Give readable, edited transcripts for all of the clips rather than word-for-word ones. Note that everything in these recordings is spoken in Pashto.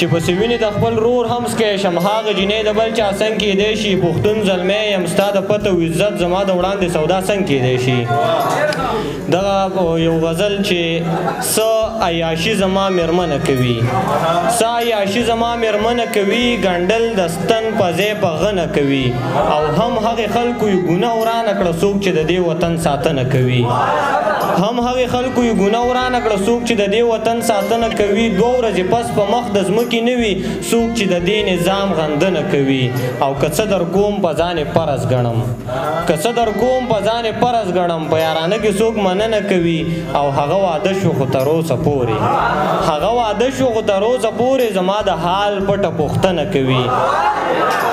چې پسې وینې د خپل رور هم سکی شم، هغه جینۍ د بل چا څنګ کېدی شي. پښتون زلمی یم، ستا د پته او عزت زما د وړاندې سودا څنګ کېدی شي. دغه یو غزل چې څه عیاشي زما مېرمنه کوي، څه عیاشي زما مېرمنه کوي، ګنډل د ستن په ځای په غنه کوي، او هم هغې خلکو یې ګناه ورانه کړه څوک چې د دې وطن ساتنه کوي. هم هغې خلکو یې ګناه ورانه کړه څوک چې د دې وطن ساتنه کوي. دوه ورځې پس په مخ د ځمکې نه وي څوک چې د دې نظام غندنه کوي. او که څه در کوم په ځان یې فرض ګڼم، که څه در کوم په ځان یې فرض ګڼم، په یارانه کې څوک مننه کوي. او هغه واده شو خو تر اوسه پورې، هغه واده شو خو تر اوسه پورې زما د حال پټه پوښتنه کوي.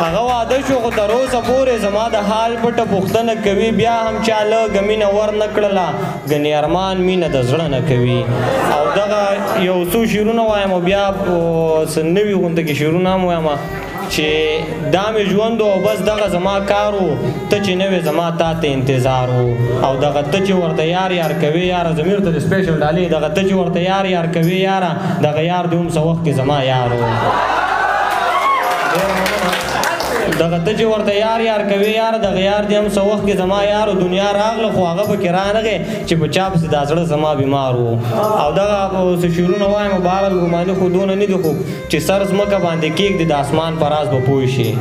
هغه واده شو خو تر اوسه پورې زما د حال پټه پوښتنه کوي. بیا هم چا لږه مینه ورنه کړله، ګنې ارمان مینه د زړه نه کوي. او دغه یو څو شعرونه وایم او بیا څه نوي غونډه کې شعرونه هم وایم چې دا مې ژوند او بس دغه زما کار و، ته چې نه وې زما تا ته انتظار و. او دغه ته چې ورته یار یار کوې یاره، ضمیر ته د سپیشل ډالۍ، دغه ته چې ورته یار یار کوې یاره، دغه یار دې هم څه وخت کې زما یار و. دغه ته چې ورته یار یار کوې یاره، دغه یار دې هم څه وخت کې زما یار و. دنیا راغله خو هغه پکې رانغی چې په چا پسې دا زړه زما بیمار و. او دغه څه شعرونه وایم، بهرحال ګماني خو دونه نه دي، خو چې سر ځمکه باندې کېږدي د اسمان په راز به پوه شي،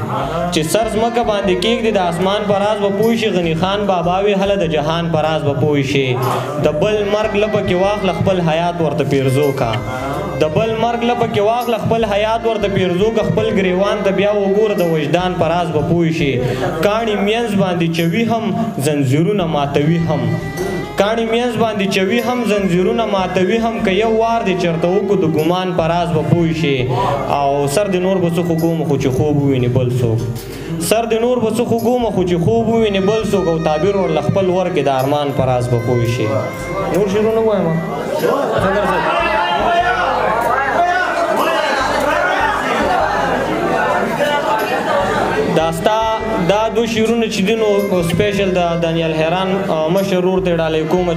چې سر ځمکه باندې کېږدي د اسمان په راز به پوه شي. غني خان بابا وي هله د جهان په راز به پوه شي. د بل مرګ له پکې واخله خپل حیات ورته پیرزو کا، د بل مرګ له پکې واخله خپل حیات ورته پیرزو کا، خپل ګریوان ته بیا وګوره د وجدان په راز به پوه شي. کاڼي مینځ باندې چوي هم زنځیرونه ماتوي هم، کاڼي مینځ باندې چوي هم زنځیرونه ماتوي هم، که یو وار دې چېرته وکړو د ګمان په راز به پوه شي. او سر دې نور به څه خوږوم خو چې خوب وویني بل څوک، سر دې نور به څه خوږوم خو چې خوب وویني بل څوک، او تعبیر ورله خپل ورکې د ارمان په راز به پوه شي. نور شعرونه ووایم؟ دا ستا دا دوه شعرونه چې دي نو سپیشل د دانیال حیران مشر ورور ته ډالۍ کوم.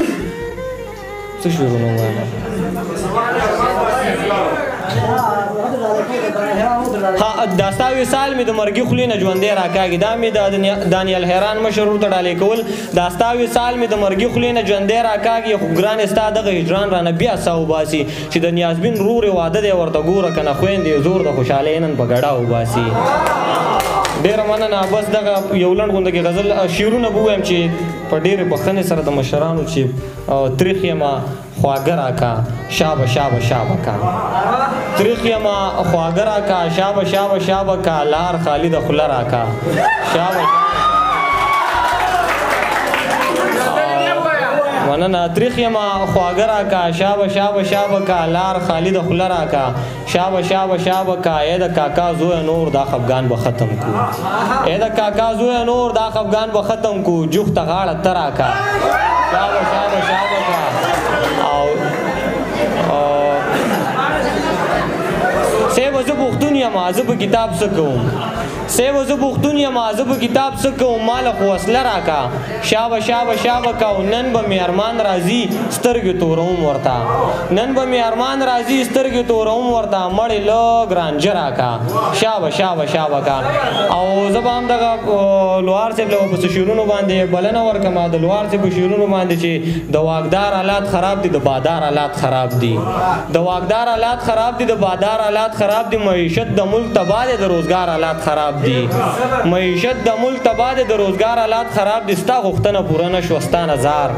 څه شعرونه ووایم؟ ها، دا ستا وصال مې د مرګي خولې نه ژوندی راکاږي، دا مې د دانیال حیران مشر ورور ته ډالۍ کول. دا ستا وصال مې د مرګي خولې نه ژوندی راکاږي، خو ګرانې ستا دغه هجران رانه بیا ساه وباسي، چې د نیازبین ورور یې واده دی ورته ګوره که نه خویندې یې زور د خوشحالۍ نن په ګډا وباسي. ډېره مننه. بس دغه یو لنډ غونډه کې غزل شعرونه به ووایم چې په ډېرې بخښنې سره د مشرانو چې تریخ یمه خواږه راکا، شابه شابه شابه کا، تریخ یمه خواږه راکا، شابه شابه شابه کا، لار خالي د خوله راکا، شابه. مننه. تریخ یمه خواږه راکا، شابه شابه شابه کا، لار خالي د خوله راکا، شابه شابه شابه کا. ای د کاکا زوی نور دا خفګان به ختم کو، ای د کاکا زوی نور دا خفګان به ختم کو، جوخته غاړه ته راکا، شابه شابه شابه کا. او صاحب زه پښتون یم، زه په کتاب څه کوم؟ صاحب زه پښتون یم، زه په کتاب څه کوم؟ ماله خو وسله راکا، شابه شابه شابه کا. او نن به مې ارمان راځي سترګې توروم ورته، نن به مې ارمان راځي سترګې توروم ورته، مړې لږ رانجه راکا، شابه شابه شابه کا. او زه به هم دغه لوهار صاحب له په څه شعرونو باندې بلنه ورکړم. د لوهار صاحب په شعرونو باندې چې د واکدار حالات خراب دي، د بادار حالات خراب دي، د واکدار حالات خراب دي، د بادار حالات خراب دي، معیشت د ملک تباه دی، د روزګار حالات خراب دي، معیشت د ملک تباه دی، د روزګار حالات خراب دي، ستا غوښتنه پوره نه شوه ستا نظر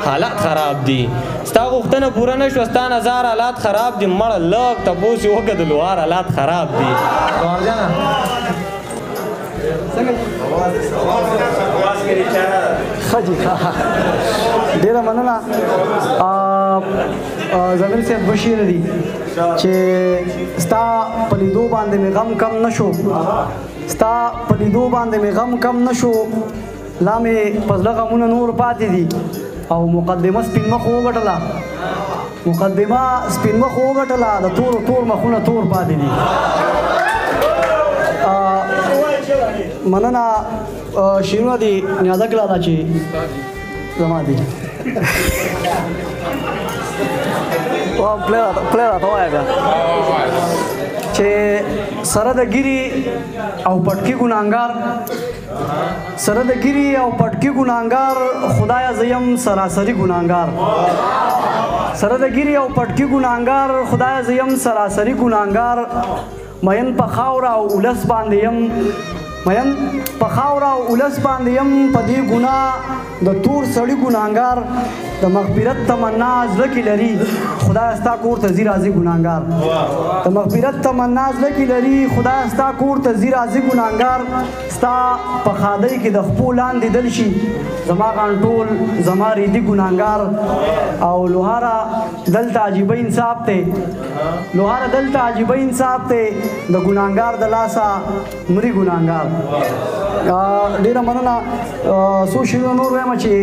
حالات خراب دي، ستا غوښتنه پوره نه شوه ستا نظر حالات خراب دي، مړه لږ تپوس یې وکړه د لوهار حالات خراب دي. لوهار جانه ښه جي، ډېره مننه. ضمیر صاحب دوه شعره دي چې ستا په لیدو باندې مې غم کم نه شو، ستا په لیدو باندې مې غم کم نه شو، لا مې په زړه غمونه نور پاتې دي. او مقدمه سپین مخ وګټله، مقدمه سپین مخ وګټله، د تورو تور مخونه تور پاتې دي. مننه. شعرونه دي نیازک لالا چې زما دي. پلی راته وایه بیا. چې سره د ګیری او پټکی ګناهګار، سره د ګیری او پټکی ګناهګار، خدایا زه یم سراسري ګناهګار. سره د ګیری او پټکی ګناهګار، خدایا زه یم سراسري ګناهګار. مین په خاوره او ولس باندې یم، مین په خاوره او ولس باندې یم، په دې ګناه د تور سړي ګناهګار. د مغفرت تمنا زړه کې لري، خدای ستا کور ته ځي راځي ګناهګار. د مغفرت تمنا زړه کې لري، خدای ستا کور ته ځي راځي ګناهګار. ستا په ښادۍ کې د خپو لاندې دل شي زما غانټول زما ریدي ګناهګار. او لوهاره دلته عجیبه انصاف دی، لوهاره دلته عجیبه انصاف دی، د ګناهګار د لاسه مري ګناهګار. ډېره مننه. څو شعرونه نور وایم چې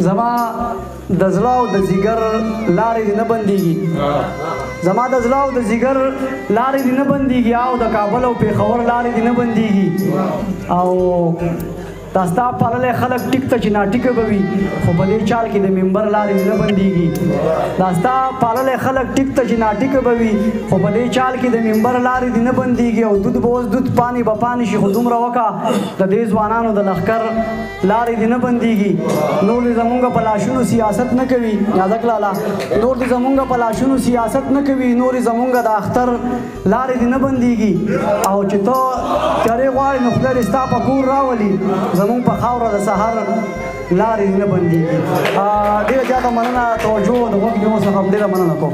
زما د زړه او د ځیګر لارې دې نه بندېږي، زما د زړه او د ځیګر لارې دې نه بندېږي، او د کابل او پېښور لارې دې نه بندېږي. او دا ستا پاللی خلک ټیک ته چې ناټیکه به وي، خو په دې چال کې د منبر لارې دې نه بندېږي. دا ستا پاللی خلک ټیک ته چې ناټیکه به وي، خو په دې چال کې د منبر لارې دې نه بندېږي. او دود به اوس دود پانې به پانې شي، خو دومره وکه د دې ځوانانو د لښکر لارې دې نه بندېږي. نور دې زمونږ په لاشونو سیاست نه کوي، یادک لالا، نور دې زمونږ په لاشونو سیاست نه کوي، نور دې زمونږ د اختر لارې دې نه بندېږي. او چې ته تیارې غواړې نو خدای دې ستا په کور راولي، زمونږ په خاوره د سهار لارې دې نه بندېږي. ډېره زیاته مننه، توجه د غوږ نیولو څخه ډېره مننه کوم.